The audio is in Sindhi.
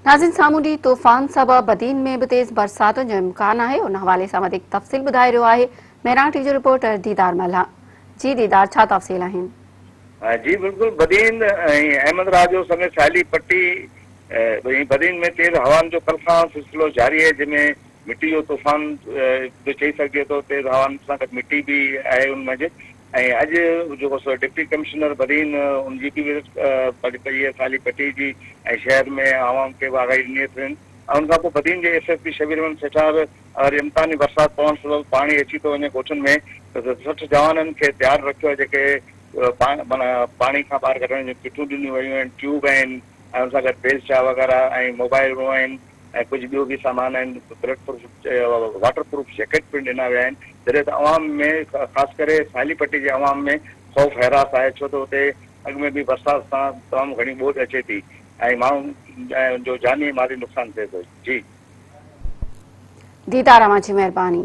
ناظرين سامونڊي طوفان سبب بدين ۾ به تيز برساتن جو امڪان آهي ان حوالي سان وڌيڪ تفصيل ٻڌائي رهيو آهي مهراڻ ٽي جو رپورٽر ديدار ملاح جي ديدار ڇا تفصيل آهن. جي بلڪل بدين ۽ احمد راڄو سميت ساحلي پٽي ۽ بدين ۾ تيز هوائن جو ڪل کان سلسلو جاري آهي جنهن ۾ مٽي جو طوفان به چئي سگهجي ٿو تيز هوائن سان گڏ مٽي به آهي ان منجهه ۽ اڄ جيڪو سو ڊپٽي ڪمشنر بدين ان جي به وزٽ پنهنجي ڪئي آهي سالي پٽي جي ۽ شهر ۾ عوام کي به آگاهي ڏني اٿن ۽ ان کان پوء بدين جي S S P Shabbir Ahmed Sethar اگر امڪاني برسات پوڻ سبب پاڻي اچي ٿو وڃي ڳوٺن ۾ ته 60 جوانن کي تيار رکيو آهي جيڪي معنيٰ پاڻي کان ٻاهر ڪڍڻ جون ڪٽون ڏنيون ويون آهن ٽيوب آهن ۽ ان سان گڏ بيلچا وغيره ۽ موبائلون آهن ۽ ڪجهه ٻيو به سامان آهن، bulletproof waterproof jacket پڻ ڏنا ويا آهن، جڏهن ته عوام ۾ خاص ڪري ساحلي پٽي جي عوام ۾ خوف هراس آهي ڇو ته اتي اڳ ۾ به برسات سان تمام گهڻي ٻوڏ اچي ٿي ۽ ماڻهن جو جاني ۽ مالي نقصان ٿئي ٿو. جي. ديدار اوهان جي مهرباني.